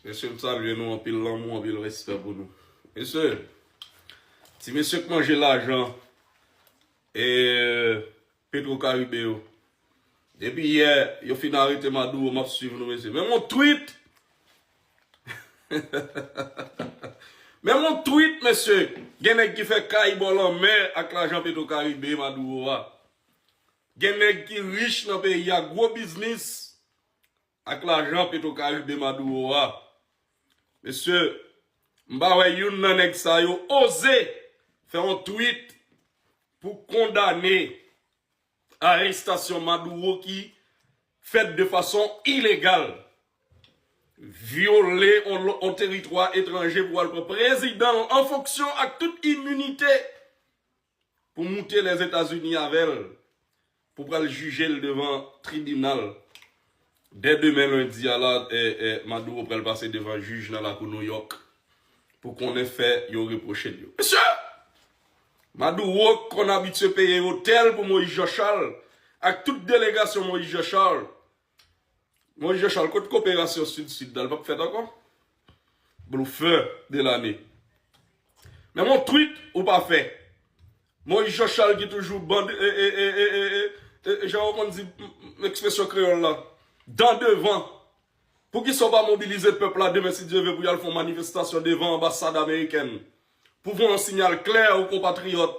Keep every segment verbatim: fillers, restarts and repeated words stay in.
Mesye, m salye nou, anpil lanmou, anpil respè pou nou. Mesye, ti mesye k manje lajan e Petro Caribe yo. Depi yè, yo fin arete Maduro, m ap swiv nou, mesye. Men yon tweet! Men yon tweet, mesye! Gen nèg ki fè kay bò lanmè ak lajan Petro Caribe Maduro a. Gen nèg ki rich nan peyi a, gwo biznis ak lajan Petro Caribe Maduro a. Mesye, m pa wè youn nan nèg sa yo oze fè yon tweet pou kondane arestasyon Maduro ki fèt de fason ilegal, vyole on, on teritwa etranje pou al pran prezidan an fonksyon ak tout iminite pou moute Lèzetazini avè l, pou pral jije l devan tribinal. Dè demen lendi a la, eh, eh, Maduro pral pase devan jij nan lakou Nouyòk pou konnen fè yo repwoche l yo. Mesye! Maduro konn abitye peye otèl pou Moïse Jean Charles ak tout delegasyon Moïse Jean Charles. Moïse Jean Charles, kot koperasyon Sid-Sid la, l p ap fèt ankò? Blofè de lane. Men yon tweet ou pa fè. Moïse Jean Charles ki toujou bande, e, e, e, e, e, e, e, jan yo konn di, m, m, ekspresyon kreyòl la, dan devan. Poukisa w pa mobilize pèp la demen, si Dye vle, pou y al fè yon manifestasyon devan anbasad amerikèn? Pou voye yon siyal klè ou konpatriyòt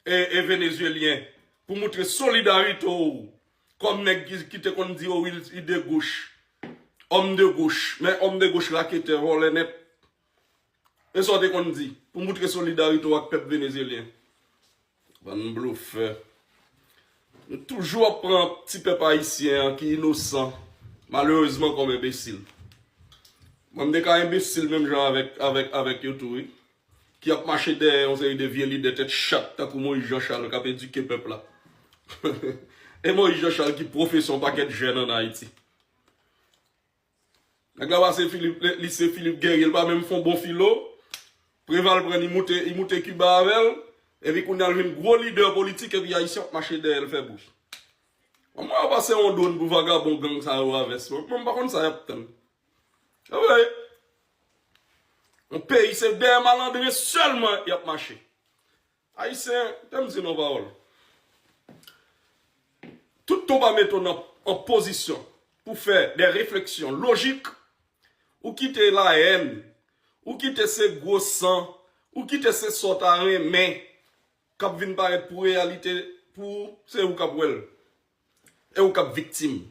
e, e venezyelyen, pou moutre solidarite w kòm nèg ki, ki te konn di, o wi, li de goch. Òm de goch. Men òm de goch raketè, vòlè nèt. E sa w te konn di, pou moutre solidarite w ak pèp venezyelyen. Bann blofè. Nou toujou ap pran ti pèp ayisyen an ki inosan, malerezman kòm enbesil. Mwen, m te ka enbesil menm jan avèk, avèk, avèk yo tou, wi. Ki ap mache dèyè yon seri de vye lidè tèt chat tankou Moïse Jean Charles k ap edike pèp la. E Moïse Jean Charles ki pwofesè yon pakèt jèn ann Ayiti. Nèg la pase Philippe, lise Philippe Guerrier, li pa menm fè yon bon filo. Preval pran li moute, li moute Kiba avè l. Epi kounye a l vin gwo lidè politik, epi Ayisyen ap mache dèyè l fè bri. Mwen, yo pase yon dwòn pou vagabon gang sa yo a vès. Mwen, mwen pa konn sa y ap tann. Sa vre. Yon peyi, se dèyè malandren sèlman y ap mache. Ayisyen, tè m di nou pawòl. Tout tan w pa mete w nan, an pozisyon pou fè de refleksyon lojik, ou kite lahèn, ou kite se gwo san, ou kite se sa w ta renmen k ap vin parèt pou reyalite pou ou, se ou k ap wè l. E ou k ap viktim.